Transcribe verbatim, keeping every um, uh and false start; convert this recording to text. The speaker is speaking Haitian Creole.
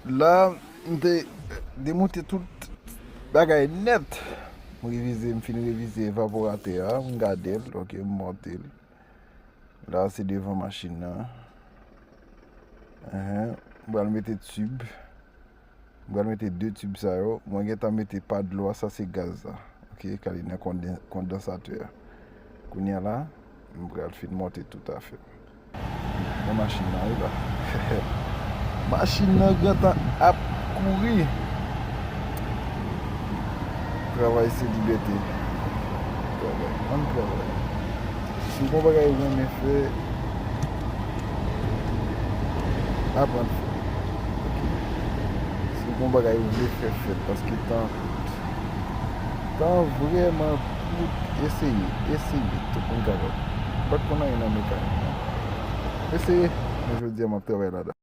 La, m te demonte tout bagay nèt. M revize, m fin revize evaporatè a, m gade l, ok, m monte l. La, se devan machin nan. Enhen, m pral mete tib. M pral mete de tib sa yo. Mwen gentan mete pa dlo a, sa se gaz la. Ok, k ale nan konden-, kondansatè a. Kounye a la, m pral fin monte tout afè. Nan machin nan, wi la. Machin nan gentan ap kouri. Travay se libète. Travay, ann travay. Si w gon bagay ou renmen fè, aprann fè. Ok. Si w gon bagay ou vle fè, fè l, paske tan kout. Tan vrèman kout. Eseye, eseye. Tout moun kapab. M pa t konn anyen nan mekanik, non. Eseye. Men jodi a, m ap travay ladan.